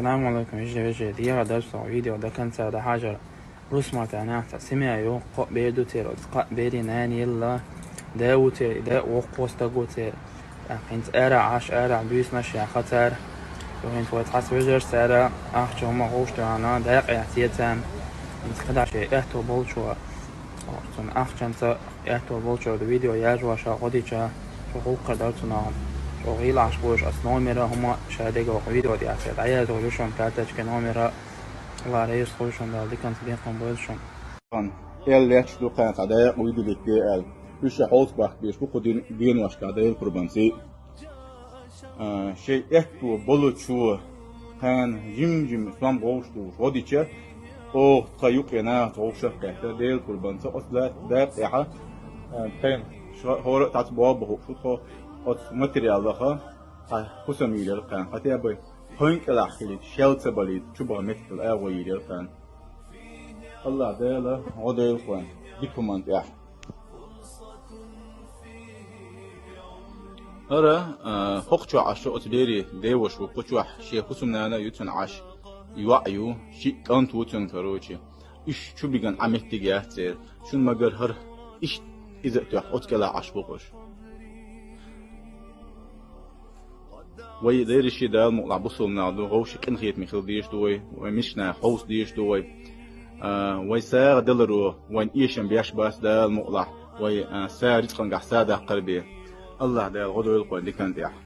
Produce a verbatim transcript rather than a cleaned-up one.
Ассаламу алейкум, йижарий, вежарий. ДегӀа дар со видео до конца дӀахьажар. Русмата нахьца семья ю, кхо бер ду церан, кхо берий нана елла, да ву церан, да воккхо стаг ву церан. ТӀаккха хӀинца ара Ӏаш, ара буьйсанаш яха цара. Ю хӀинца вай цхьацца вежарий цара, ахча хӀума гӀовш тӀана, дакъа яц царна. ХӀинца кхидӀа шен аьтту болчо, цун ахчанца аьтту болчо да видео яжваша гӀодича, цо гӀуллакх дар цунах. Цо гӀийла Ӏаш буш ас номера хӀума ша дега ваха видео дӀаяхьа, дӀаязо ю шун карточка номера, Алла раьза хуьлда шун, Дала диканца бекхам бойла шун. Эл лаьтташ ду кхаьна цхьа дакъа уйдиликке аьлла. Уьш ша хьовса бахка беш бу кху дин-, деношка Дела курбанций. А, шей аьтту болчо кхаьна жим-жим сом гӀовш душ гӀодича, оха тха юкъе нахаца гӀовшах кхетта, Дела курбанца оцу да-, дакъа тӀехьа, а, тхайна ша хӀора а тац бобба хӀуъ шу тхо, оцу материалаха, цхьа хӀусам йийрар кхаьна, хатя бай хӀун кӀелахь хилийта, шел ца балийта, чу баха меттигал агӀо йийрар кхаьна. Аллах Дала гӀо дойла хьуна, дика хӀуман тӀехь. ХӀара, а, хӀокху чохь Ӏаш оцу берий деваш ву, кху чохь шен хӀусамнана ю цуьнан Ӏаш, йоӀ ю, шиъ кӀант ву цуьнан, короче. Уьш чу биган Ӏа меттиг яц церан. Шун магар хӀара иштта иза а тоьхна оцу кӀелахь Ӏаш бу-кх уьш. Вай лерриш а Дала мукъалахь бусулба нах ду, вовшийн къинхетаме хила дезаш ду вай, вай мискачу наха хьовса дезаш ду вай. А, вай сагӀа даларо вайна эшам беш бац Дала мукъалахь, вай, а, са рицкъангахь са даккхар бен. Аллах Дала гӀо дойла кхойн дикан тӀехь.